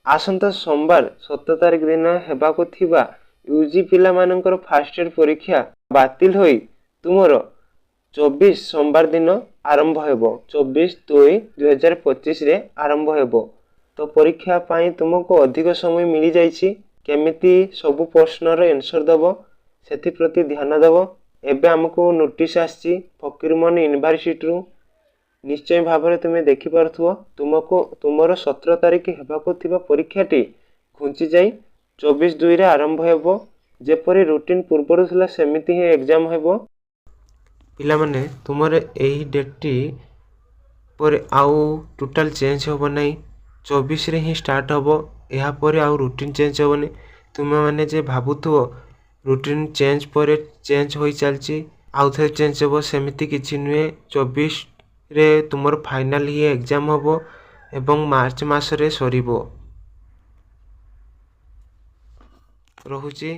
ଆସନ୍ତା ସୋମବାର 17 ତାରିଖ ଦିନ ହେବାକୁ ଥିବା ୟୁ ଜି ପିଲାମାନଙ୍କର ଫାର୍ଷ୍ଟ ଇୟର୍ ପରୀକ୍ଷା ବାତିଲ ହୋଇ ତୁମର 24 ସୋମବାର ଦିନ ଆରମ୍ଭ ହେବ। 24/2/2025ରେ ଆରମ୍ଭ ହେବ। ତ ପରୀକ୍ଷା ପାଇଁ ତୁମକୁ ଅଧିକ ସମୟ ମିଳିଯାଇଛି। କେମିତି ସବୁ ପ୍ରଶ୍ନର ଆନ୍ସର୍ ଦେବ, ସେଥିପ୍ରତି ଧ୍ୟାନ ଦେବ। ଏବେ ଆମକୁ ନୋଟିସ୍ ଆସିଛି ଫକୀରମୋହନ ୟୁନିଭର୍ସିଟିରୁ। ନିଶ୍ଚୟ ଭାବରେ ତୁମେ ଦେଖିପାରୁଥିବ, ତୁମକୁ ତୁମର 17 ତାରିଖ ହେବାକୁ ଥିବା ପରୀକ୍ଷାଟି ଘୁଞ୍ଚିଯାଇ 24/2ରେ ଆରମ୍ଭ ହେବ। ଯେପରି ରୁଟିନ୍ ପୂର୍ବରୁ ଥିଲା, ସେମିତି ହିଁ ଏକ୍ଜାମ୍ ହେବ। ପିଲାମାନେ, ତୁମର ଏହି ଡେଟ୍ଟି ପରେ ଆଉ ଟୋଟାଲ୍ ଚେଞ୍ଜ ହେବ ନାହିଁ। 24ରେ ହିଁ ଷ୍ଟାର୍ଟ ହେବ। ଏହାପରେ ଆଉ ରୁଟିନ୍ ଚେଞ୍ଜ ହେବନି। ତୁମେମାନେ ଯେ ଭାବୁଥିବ ରୁଟିନ୍ ଚେଞ୍ଜ ପରେ ଚେଞ୍ଜ ହୋଇ ଚାଲିଛି, ଆଉ ଥରେ ଚେଞ୍ଜ ହେବ, ସେମିତି କିଛି ନୁହେଁ। 24ରେ ତୁମର ଫାଇନାଲ୍ ହିଁ ଏକ୍ଜାମ୍ ହେବ ଏବଂ ମାର୍ଚ୍ଚ ମାସରେ ସରିବ। ରହୁଛି।